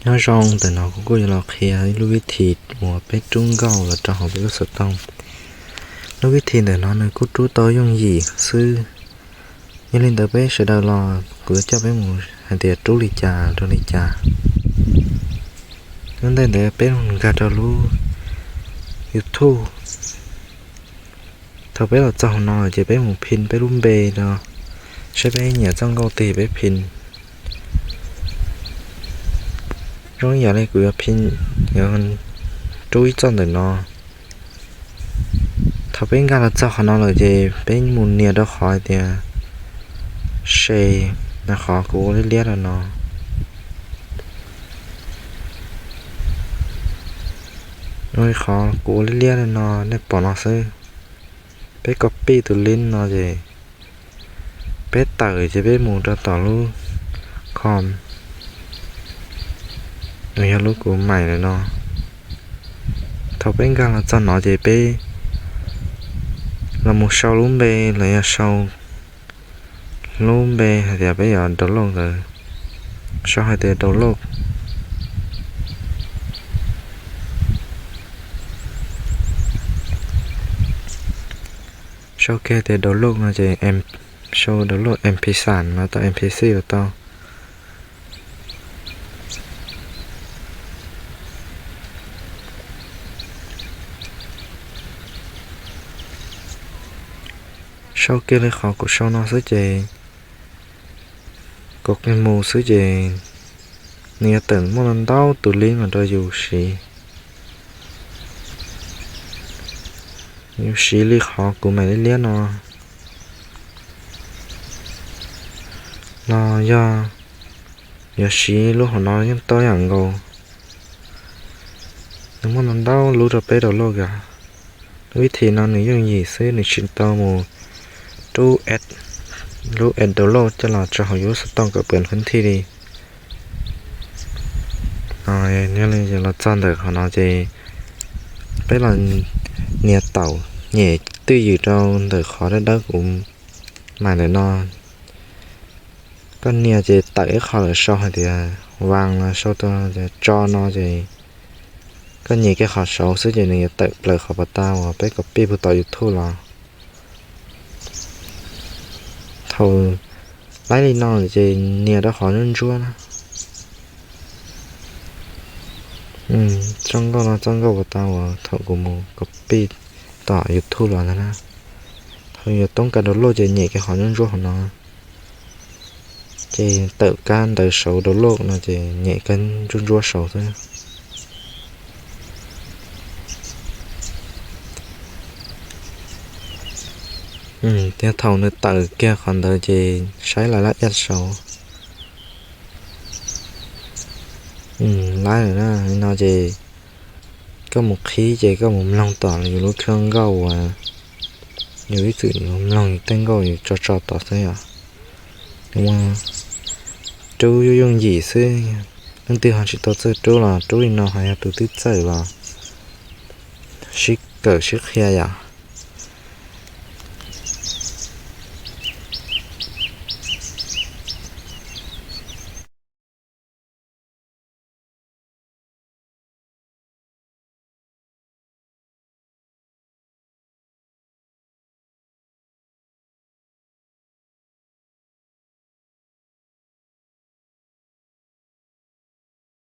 Nyob zoo, ntawm no kuv kuj yuav los qhia ib lub vib thi uas peb rub nkauj los rau hauv peb lub xov tooj. Lub vib thi ntawm no nws kuj rub tau yooj yim xwb. Yog li ntawd peb sawv daws los kuv yuav coj peb mus hais tias rub li cas rau li cas. Lub ntej ntawd peb nkag rau lub YouTube. Thaum peb los txog hauv no ces peb mus phin peb lub npe rau, saib peb nyiam txoj nkauj twg peb phin. Zoo ib yam li kuv yuav phin, yuav rub ib txoj ntawm no. Thaum peb nkag los txog qhov no lawm ces peb mus nias rau qhov tias share, qhov kuv ua liab liab rau no. Qhov kuv ua liab liab rau no nej pom no xwb. Peb copy tus link no ces peb tawm ces peb mus rau tom lub com, yog lub kuv maim lawm no. Thaum peb nkag los txog no ces peb los mus sau lub npe los yog sau lub npe hais tias peb yuav download ntawd, sau hais tias download. Sau kiag tias download no ces sau download MP xam los tau, MP six los tau. Sau kiag li qhov kuv sau no xwb ces kom mus xwb ces nws yuav tawm muaj ntau tus link los rau yus siv. Yus siv li qhov kuv maim liab liab no los yog yuav siv lub hauv no yeej tau ib yam nkaus. Nws muaj ntau ntau lub rau peb download os. Lub vib thi no nws yooj yim xwb, nws tsis tau mus rub lub app download coj los rau hauv yus lub xov tooj kom puav pheej thij li. Yog li los txog ntawm qhov no ces peb los nias taum nyem twj ywm rau ntawm qhov dawb dawb kuv maim ntawm no. Koj nias ces tawm ib qho lawm sau hais tias vas los sau tso no ces koj nyem kiag qhov saud xwb ces nws yuav tawm plaws qhov pas tas uas peb copy puag tom YouTube los. Thaum laib li no ces nias rau qhov ntsuab ntsuab na. Txoj nkauj no txoj nkauj pas tas uas thaum kuv mus copy tom YouTube los ntag na. Thaum yuav toob kas download ces nyem kiag qhov ntsuab ntsuab hauv no. Ces tawm kab ntawv saud download no ces nyem kab ntsuab ntsuab saud xwb. Thiab thaum nws tawm kiag qhov ntawd ces saib laj laj iaj saud. Laib lawm na, li no ces koj mus qhib ces koj mus mloog tom yus lub khawb nkauj uas yus ib txwm yuav mloog yus tej nkauj yus tso tso tod xwb yom. Nws muaj rub yooj yooj yim xwb, leej twg ho tsis tau txawj rub los rub li no ho yog tus twb txawj los sib kawm sib qhia yom.